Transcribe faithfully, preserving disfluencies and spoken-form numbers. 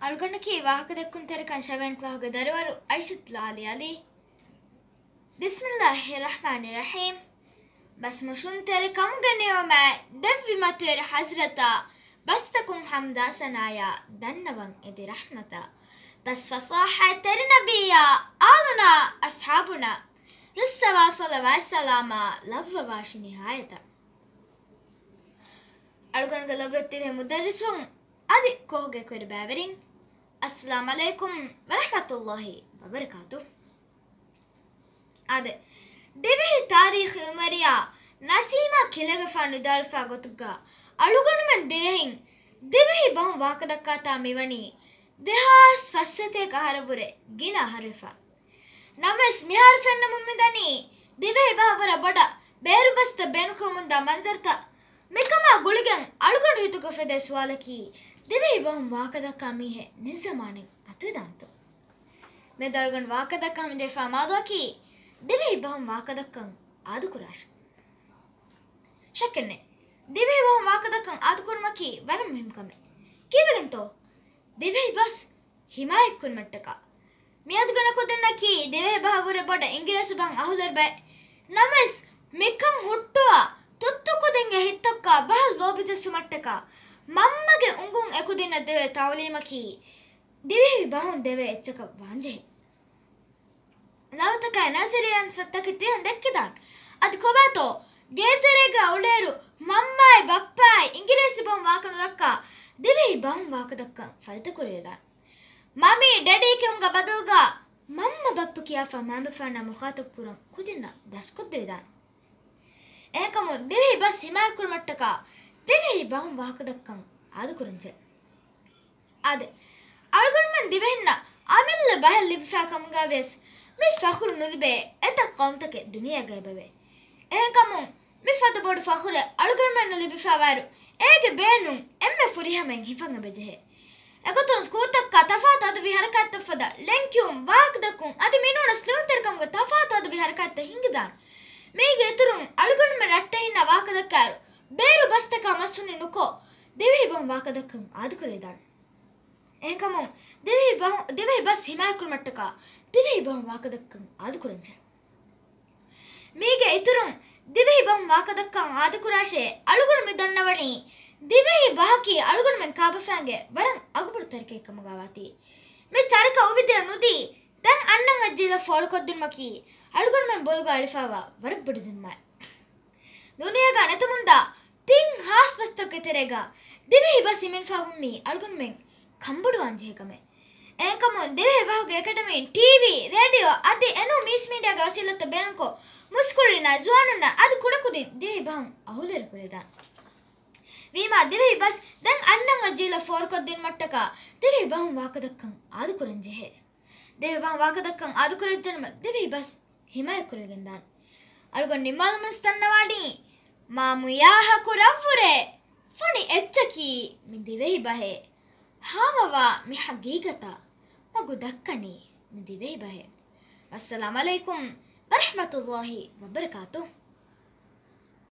އަޅުގަނޑަކީ ވާހަކަދެއްކުންތެރިކަން ސެވެން ކްލާހުގެ ދަރިވަރު އައިޝަތު ލާލި އަލީ. ބިސްމިއްލާހި ރަޙްމާނި ރަޙީމް. ބަސް މުށުންތެރިކަމުގެ ނިޢުމަތް ދެއްވި މަތިވެރި ޙަޟްރަތަށް، ބަސްތަކުން ޙަމްދާ ސަނާޔާ ދަންނަވަން އެދި ރަޙްމަތަށް. ބަސް ފަޞާޙަތްތެރި ނަބިއްޔާ، އާލުނާ އަޞްޙާބުންނަށް، ރުއްސަވާ ޞަލަވާތް ސަލާމާ ލައްވަވާށި ނިހާޔަތަށް. އަޅުގަނޑުގެ ލޮބުވެތި ދިވެހި މުދައްރިސުން އަދި ކޯހުގެ ކުރި ބައިވެރިން، އައްސަލާމް ޢަލައިކުމް ވަރަޙްމަތުﷲ ވަބަރަކާތު. އާދެ، ދިވެހި ތާރީޚު ޢިލްމުވެރިޔާ ނަސީމާ ކިލެގެފާނު ވިދާޅުވެފާ ގޮތުގަ، އަޅުގަނޑުމެން ދިވެހިން ދިވެހި ބަހުން ވާހަކަދައްކާތާ މިވަނީ ދެހާސް ފަސްސަތޭކަ އަހަރަށްވުރެ ގިނަ އަހަރުވެފަ. ނަމަވެސް، މިހާރު ފެންނަމުން މިދަނީ ދިވެހި ބަހަށް ވަރަށް ބޮޑަށް ބޭރު ބަސްތައް ބޭނުންކުރަމުންދާ މަންޒަރުތައް. މިކަމާ ގުޅިގެން އަޅުގަނޑު ހިތުގަ ފެދޭ ސުވާލަކީ، ދިވެހި ބަހުން ވާހަކަދައްކާ މީހެއް ނެތް ޒަމާނެއް އަތުވެދާނެތޯ؟ މިއަދު އަޅުގަނޑު ވާހަކަދައްކަން ހަމަޖެހިފާ މައުޟޫޢަކީ ދިވެހި ބަހުން ވާހަކަދައްކަން އާދަކުރާށޭ. ޝައްކެއްނެތް، ދިވެހި ބަހުން ވާހަކަދައްކަން އާދަކުރުމަކީ ވަރަށް މުހިންމު ކަމެއް. ކީއްވެގެންތޯ؟ ދިވެހި ބަސް ހިމާޔަތްކުރުމަށްޓަކާ. މިއަދުގަ ނުކުދިންނަކީ ދިވެހި ބަހަށްވުރެ ބޮޑަށް އިނގިރޭސި ބަހަށް އަހުލުވެރި ބައެއް. ނަމަވެސް، މިކަން ހުއްޓުވާ ތުއްތު ކުދިންގެ ހިތްތަކަށް ބަހަށް ލޯބި ޖެއްސުމަށްޓަކާ، މަންމަގެ އުނގުން އެކުދިންނަށް ދެވޭ ތަޢުލީމަކީ ދިވެހި ބަހުން ދެވޭ އެއްޗަކަށް ވާންޖެހޭ. ލަވަތަކާއި ނާސަރީ ރަމްޒު ފަތްތަކެއް ތިހެން ދެއްކިދާނެ. އަދި ކޮބާތޯ، ގޭތެރޭގަ އުޅޭއިރު މަންމާއި ބައްޕާއި އިނގިރޭސި ބަހުން ވާހަކަ ނުދައްކާ، ދިވެހި ބަހުން ވާހަކަ ދައްކަން ފަރިތަކުރެވިދާނެ. މަމީ ޑެޑީ ކިޔުމުގެ ބަދަލުގަ މަންމަ ބައްޕަ ކިޔާފަ މައިންބަފައިންނާ މުޚާތަބު ކުރަން ކުދިންނަށް ދަސްކޮށްދެވިދާނެ. އެހެންކަމުން ދިވެހި ބަސް ހިމާޔަތްކުރުމަށްޓަކާ ދިވެހި ބަހުން ވާހަކަދައްކަން އާދަކުރަންޖެހޭ. އާދެ، އަޅުގަނޑުމެން ދިވެހިންނަށް އަމިއްލަ ބަހެއް ލިބިފައި ކަމުގަވިޔަސް، މި ފަޚުރު ނުލިބޭ އެތައް ޤައުމުތަކެއް ދުނިޔޭގައި އެބަވޭ. އެހެންކަމުން، މި ފަދަ ބޮޑު ފަޚުރެއް އަޅުގަނޑުމެންނަށް ލިބިފައިވާއިރު، އޭގެ ބޭނުން އެންމެ ފުރިހަމައިން ހިފަން އެބަޖެހޭ. އެގޮތުން ސްކޫލްތަކަށް ތަފާތު އަދަބީ ޙަރަކާތްތައް ފަދަ ޅެންކިޔުން، ވާހަކަދައްކުން އަދި މިނޫނަސް ލިޔުންތެރިކަމުގެ ތަފާތު އަދަބީ ޙަރަކާތްތައް ހިންގިދާނެ. މީގެ އިތުރުން އަޅުގަނޑުމެން ރައްޓެހިންނާ ވާހަކަދައްކާއިރު، ބޭރު ބަސްތަކާ މަސްހުނި ނުކޮށް، ދިވެހި ބަހުން ވާހަކަދައްކަން އާދަކުރެވިދާނެ. އެހެންކަމުން، ދިވެހި ބަހު-، ދިވެހި ބަސް ހިމާޔަތްކުރުމަށްޓަކާ، ދިވެހި ބަހުން ވާހަކަދައްކަން އާދަކުރަންޖެހޭ. މީގެ އިތުރުން، ދިވެހި ބަހުން ވާހަކަދައްކަން އާދަކުރާށޭ، އަޅުގަނޑު މި ދަންނަވަނީ، ދިވެހި ބަހަކީ އަޅުގަނޑުމެން ކާބަފައިންގެ ވަރަށް އަގުބޮޑު ތަރިކައެއް ކަމުގައިވާތީ. މި ތަރިކަ އުވިދިޔަ ނުދީ، ދެން އަންނަން އައްޖީލަށް ފޯރުކޮށްދިނުމަކީ، އަޅުގަނޑުމެން ބޮލުގަ އެޅިފައިވާ ވަރަށް ބޮޑު ޒިންމާއެއް. ދުނިޔޭގަ ނެތުމުންދާ ތިން ހާސް ބަސްތަކުގެ ތެރޭގަ ދިވެހި ބަސް ހިމެނިފައިވުން މީ އަޅުގަނޑުމެން ކަންބޮޑުވާން ޖެހޭ ކަމެއް. އެހެންކަމުން ދިވެހި ބަހުގެ އެކަޑަމީން، ޓީވީ، ރޭޑިއޯ އަދި އެނޫން މީސް މީޑިއާގެ ވަސީލަތްތައް ބޭނުންކޮށް، މުސްކުޅިންނާ ޒުވާނުންނާ އަދި ކުޑަކުދިން ދިވެހި ބަހުން އަހުލުވެރި ކުރެވިދާނެ. ވީމާ ދިވެހި ބަސް ދެން އަންނަން އައްޖީލަށް ފޯރުކޮށްދިނުމަށްޓަކާ ދިވެހި ބަހުން ވާހަކަދައްކަން އާދަކުރަން ޖެހޭ. ދިވެހި ބަހުން ވާހަކަދައްކަން އާދަކުރެވިއްޖެނަމަ ދިވެހި ބަސް ހިމާޔަތްކުރެވިގެންދާނެ. އަޅުގަނޑު ނިންމާލުމަށް ދަންނަވާނީ، މާމުޔާ ހަކުރަށްވުރެ ފޮނި އެއްޗަކީ މި ދިވެހި ބަހޭ. ހާމަވާ މި ހަގީގަތަށް މަގު ދައްކަނީ މި ދިވެހި ބަހޭ. އައްސަލާމް ޢަލައިކުމް ވަރަޙްމަތުﷲ ވަބަރަކާތުހު.